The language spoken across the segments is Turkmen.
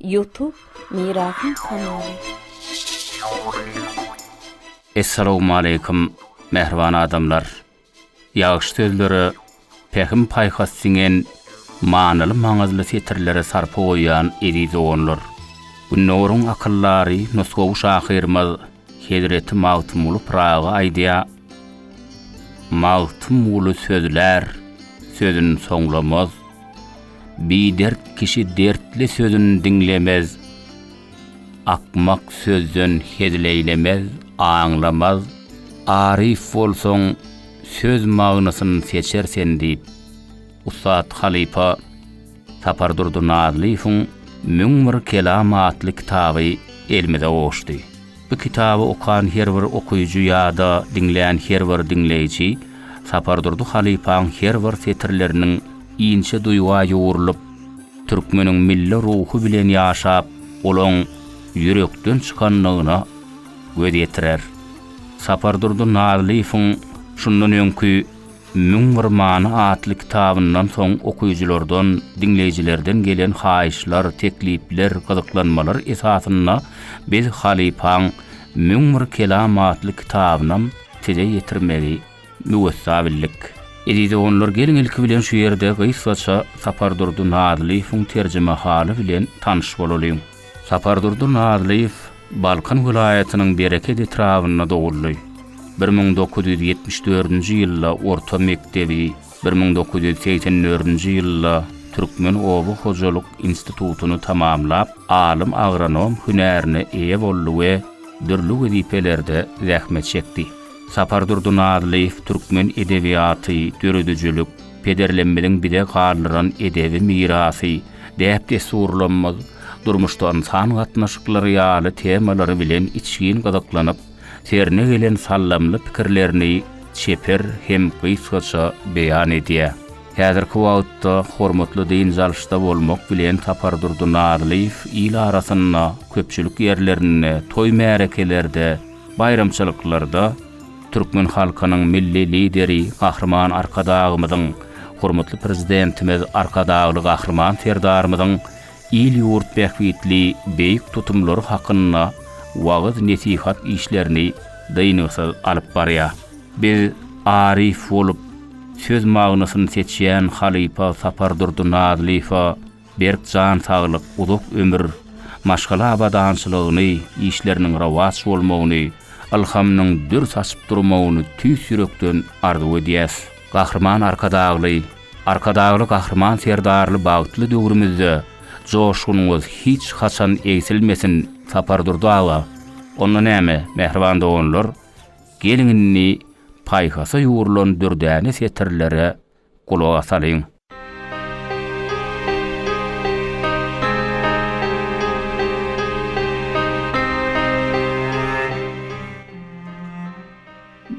Youtube Mirasym kanaly. Essalawmaleýkim mähriban adamlar! Ýagşy sözlere pähim-paýhas siňen manyly-maňyzly setirlere sarpa goýýan eziz doganlar! Gündogaryň akyldary, nusgawy şahyrymyz Hezreti Magtymguly Pyragy aýdýar, Magtymguly sözlär, sözün soňlamaz, Bidert kişi dertli sözün diňlemez, Akmak sözden hezil eýlemez, aňlamaz, Aryf bolsaň, söz magnysyn seçer sen diýip, ussat halypa Sapardurdy Nazlyýewiň 1001 kelam atly kitaby elimize gowuşdy. Bu kitaby okan her bir okyjy ýa-da diňlän her bir diňleýji Sapardurdy halypaň her bir setirleriniň inçe duýga ýugrulyp, türkmeniň milli ruhy bilen ýaşap, olaň ýürekden çykandygyna göz ýetirer. Sapardurdy Nazlyýewiň şundan öňki 1001 many atly kitabyndan soň okyjylardan, diňleýjilerden gelen haýyşlar, teklipler, gyzyklanmalar esasynda biz halypaň 1001 kelam atly kitabynam size ýetirmegi müwessa bildik. Eziz doganlar, geliň ilki bilen şu ýerde gysgaça Sapardurdy Nazlyýewiň terjimehaly bilen tanyş bolalyň. Sapardurdy Nazlyýew Balkan welaýatynyň Bereket etrabynda doguldy. 1974-nji ýylda orta mekdebi, 1984-nji ýylda Türkmen oba hojalyk institutyny tamamlap, alym-agronom hünärine eýe boldy we dürli wezipelerde zähmet çekdi. Sapardurdy Nazlyýew türkmen edebiýaty, döredijilik, pederlemmiziň bize galdyran edebi mirasy, däp-dessurlarymyz, durmuşda ynsan gatnaşyklary ýaly temalary bilen içgin gyzyklanyp, serine gelen sallamly pikirlerini çeper hem gysgaça beýan edýär. Häzirki wagtda hormatly dynç alyşda bolmak bilen Sapardurdy Nazlyýew il arasynda, köpçülik ýerlerinde, toý-märekelerde, baýramçylyklarda türkmen halkynyň Milli Lideri Gahryman Arkadagymyzyň, hormatly Prezidentimiz Arkadagly Gahryman Serdarymyzyň il-ýurt bähbitli beýik tutumlary hakynda wagyz-nesihat işlerini dyngysyz alyp barýar. Biz aryf bolup, söz magnysyny seçýän halypa Sapardurdy Nazlyýewe Berk jan saglyk, uzak ömür, maşgala abadançylygyny, işleriniň rowaç bolmagyny, ylhamynyň dür saçyp durmagyny tüýs ýürekden arzuw edýäs. Gahryman Arkadagly, Arkadagly Gahryman Serdarly bagtly döwrümizde joşgunyňyz hiç haçan egsilmesin, Sapardurdy aga! Onda näme, mähriban doganlar, geliň indi paýhasa ýugrulan dürdäne setirlere gulak asalyň.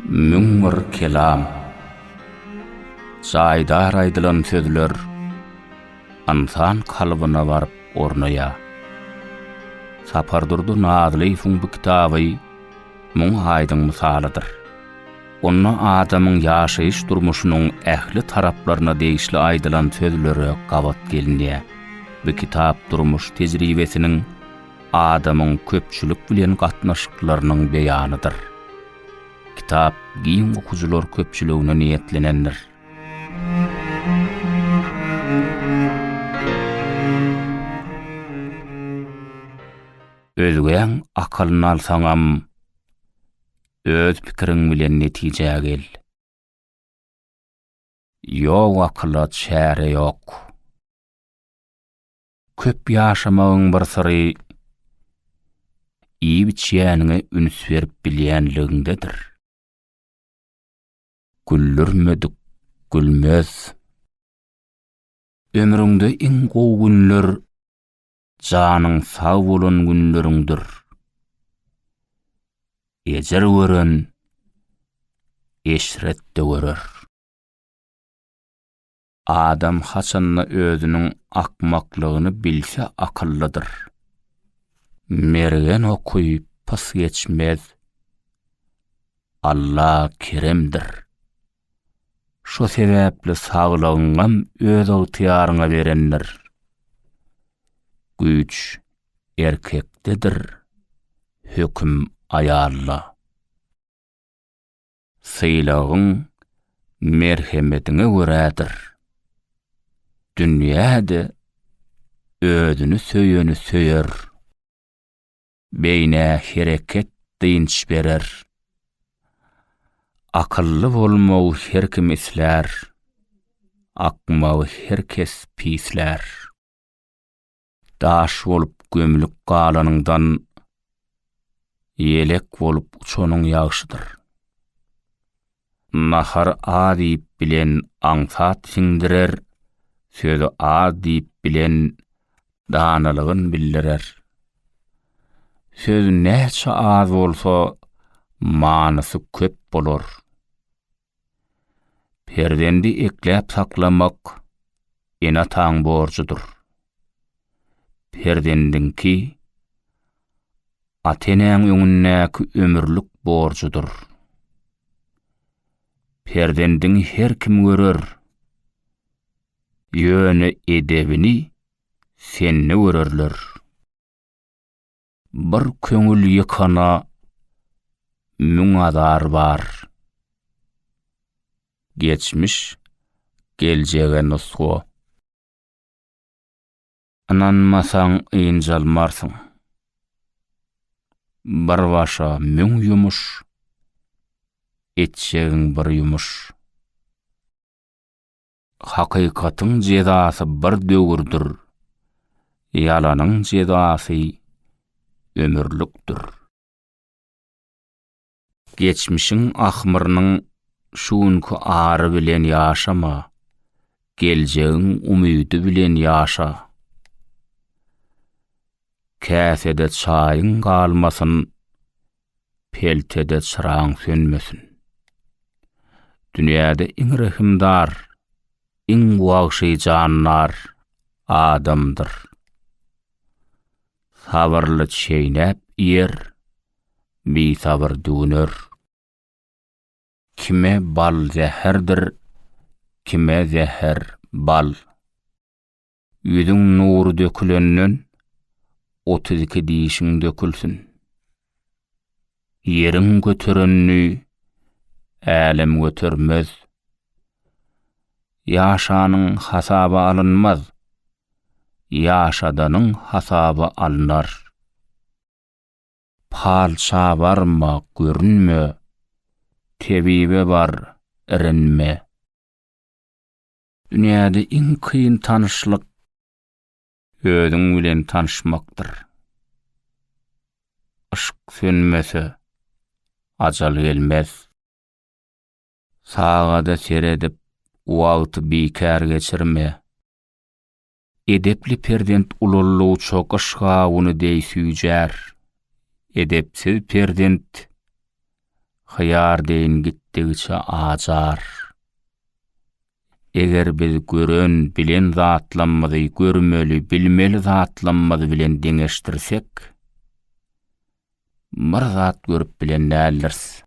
1001 kelam. Jaýdar aýdylan sözler ynsan kalbyna baryp ornaýar. Sapardurdy Nazlyýewiň bu kitaby muň aýdyň mysalydyr. Onda adamyň ýaşaýyş durmuşynyň ähli taraplaryna degişli aýdylan sözlere gabat gelinýär. Bu kitap durmuş tejribesiniň, adamyň köpçülik bilen gatnaşyklarynyň beýanydyr. Kitap giň okyjylar köpçüligine niýetlenendir. Özgäň akylyny alsaňam, Öz pikiriň bilen netijä gel. Ýok akyla çäre ýok. Köp ýaşamagyň bir syry iýip-içýäniňe üns berip bilýänligiňdedir. Güldürmedik gülmez. Ömrüňde iň gowy günler Janyň sag bolan günleriňdir. Ejir gören eşret-de görer. Adam haçanda özüniň akmaklygyny bilse akyllydyr. Mergen oky pys geçmez. Alla keremdir. Şo sebäpli saglygyňam öz ygtyýaryňa berendir. Güýç. erkekdedir, höküm aýalda. Sylagyň merhemediňe görädir. Dünýä-de özüni söýeni söýer. Beýnä hereket dynç berer. Akylly bolmagy her kim islär, akmagy her kes pislär. Daş bolup gömlüp galanyňdan, ýelek bolup uçanyň ýagşydyr. Nahar az iýip bilen aňsat siňdirer, sözi az diýip bilen danalygyn bildirer. Söz näçe az bolsa, manysy köp bolar. Perzendi ekläp saklamak ene-ataň borjudyr. Perzendiňki ata-enäň öňündäki ömürlik borjudyr. Perzendiňi her kim görer, ýöne edebini sende görerler. Bir köňül ýykana müň azar bar. Geçmiş geljege nusga. Ynanmasaň ynjalmarsyň. Bir başa müň ýumuş, etjegiň bir ýumuş. Hakykatyň jezasy bir döwürdir, ýalanyň jezasy ömürlikdir. Geçmişiň ahmyrynyň şu günki ary bilen ýaşama, geljegiň umydy bilen ýaşa. Käsede çaýyň galmasyn, peltede çyraň sönmesin. Dünýäde iň rehimdar, iň wagşy jandar adamdyr. Sabyrly çeýnäp iýer, bisabyr düwüner. Kime bal zäherdir, kime zäher bal. Ýüzüň nury dökülenden, 32 dişiň dökülsin. Ýeriň göterenini älem götermez. Ýaşanyň hasaba alynmaz, ýaşadanyň hasaba alnar. Palça barma, görünme, tebibe bar, irinme. Dünýäde iň kyn tanyşlyk özüň bilen tanyşmakdyr. Yşk sönmese, ajal gelmez. Sagada seredip, wagty bikär geçirme. Edepli perzent ulaldygyça gyş gawuny deý süýjär. Edepsiz perzent hyýar deýin gitdigiçe ajar. Eger biz gören, bilen zatlammyzy görmeli, bilmeli zatlammyz bilen deňeşdirsek, Bir zat görüp bilen däldiris.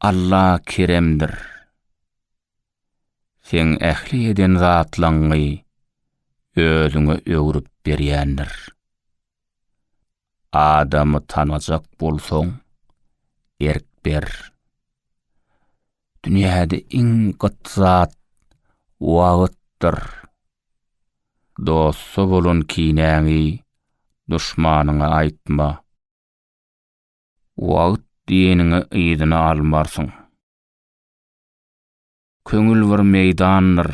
Alla keremdir. Seň ähli eden zatlaňňy özüňe öwrüp berýändir. Adamy tanajak bolsaň, erk ber. Dünýäde iň gyt zat wagtdyr. Dosta bolan kinäňi duşmanyňa aýtma. Wagt diýeniňi yzyna almarsyň. Köňül bir meýdandyr,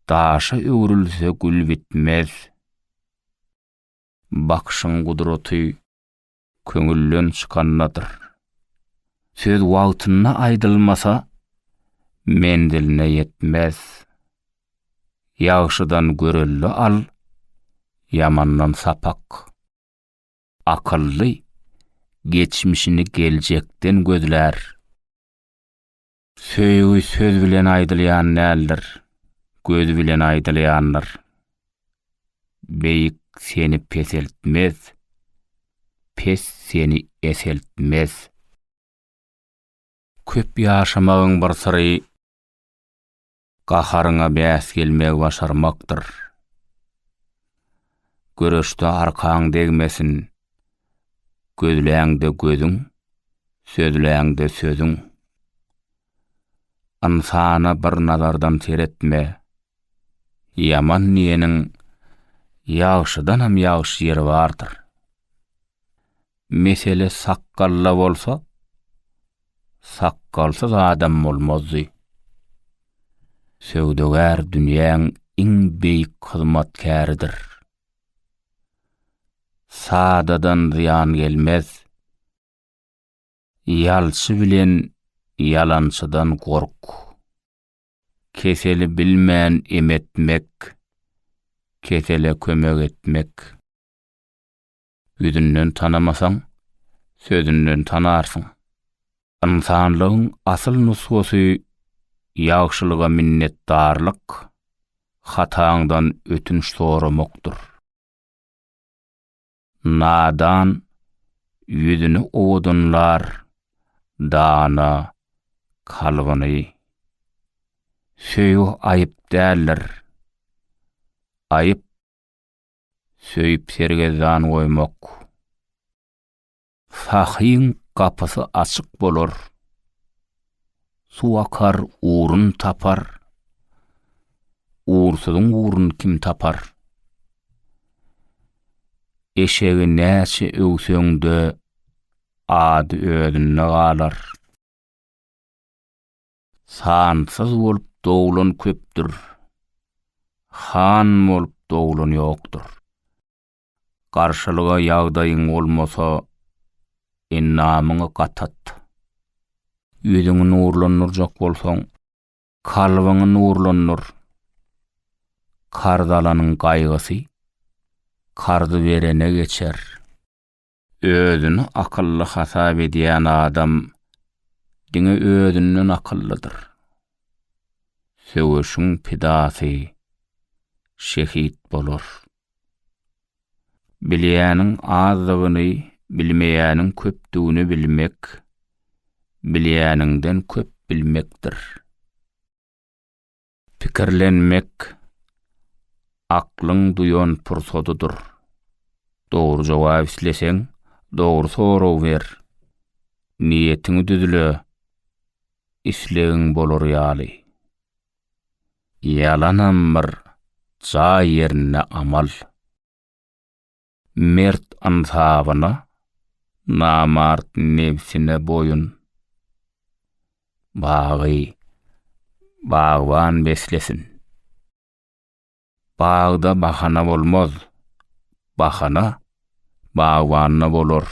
daşa öwrülse gül bitmez. Bakyşyň gudraty köňülden çykandadyr. Söz wagtynda aýdylmasa, menziline ýetmez. Ýagşydan görelde al, ýamandan sapak. Akylly geçmişini geljekden gözlär. Söýgi söz bilen aýdylýan däldir, göz bilen aýdylýandyr. Beýik seni peseltmez, pes seni eseltmez. Köp ýaşamagyň bir syry gaharyňa bäs gelmegi başarmakdyr. Göreşde arkaň degmesin, gözläňde gözüň, sözläňde sözüň. Ynsana bir nazardan seretme, ýaman diýeniň ýagşydanam ýagşy ýeri bardyr. Mesele sakgalla bolsa, sakgalsyz adam bolmazdy. Söwdagär dünýäň iň beýik hyzmatkäridir. Sadadan zyýan gelmez. Ýalçy bilen ýalançydan gork. Keseli bilmän em etmek, kesele kömek etmek. Ýüzünden tanamasaň, sözünden tanarsyň. Ynsanlygyň asyl nusgasy ýagşylyga minnetdarlyk, hataňdan ötünç soramakdyr. Nadan ýüzüni owadanlar, dana kalbyny. Söýgi aýyp däldir. Aýyp Söýüp sergezdan goýmak. Sahyň gapysy açyk bolar. Suw akar, ugrun tapar. Ugursyzyň ugrun kim tapar? Eşegi näçe öwseň-de, ady özünde galar. Sansyz bolup doglan köpdür, Han bolup doglan ýokdur. Garşylyga ýagdaýyň bolmasa, Endamyňy gatat. Ýüzüňi nurlandyrjak bolsaň, kalbyňy nurlandyr. Karz alanyň gaýgysy karzy berene geçer. Özüni akylly hasap edýän adam diňe özünden akyllydyr. Söweşiň pidasy şehit bolar. Bilýäniň azdygyny, bilmeýäniň köpdügini bilmek, bilýäniňden köp bilmekdir. Pikirlenmek aklyň duýan pursadydyr. Dogry jogap isleseň, dogry sorag ber. Niýetiňi düzle, islegiň bolar ýaly. Ýalanam bir jaý ýerinde amal. Mert ynsabyna, namart nebsine boýun. Bagy bagban beslesin. Bagda bahana bolmaz, bahana bagbanda bolar.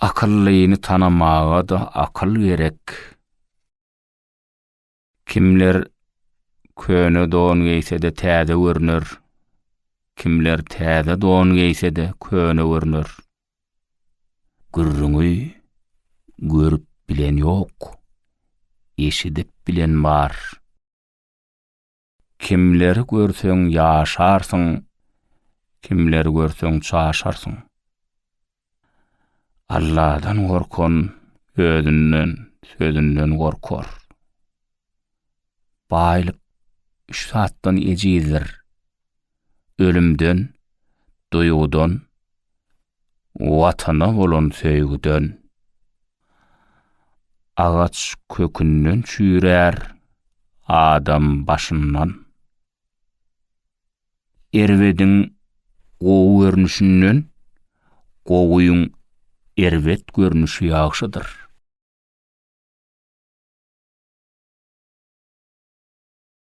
Akyllyny tanamaga-da akyl gerek. Kimler köne don geýse-de täze görner, kimler täze don geýse-de köne görner. Gürrüňi görüp bilen ýok, eşidip bilen bar. Kimleri görseň ýaşarsyň, kimleri görseň çaşarsyň. Alladan gorkan özünden, sözünden gorkar. Baýlyk üç zatdan ejizdir. Ölümden, duýgudan, Watana bolan söýgüden. Agaç kökünden çüýrär, adam başyndan. Erbediň gowy görnüşinden, gowyň erbet görnüşi ýagşydyr.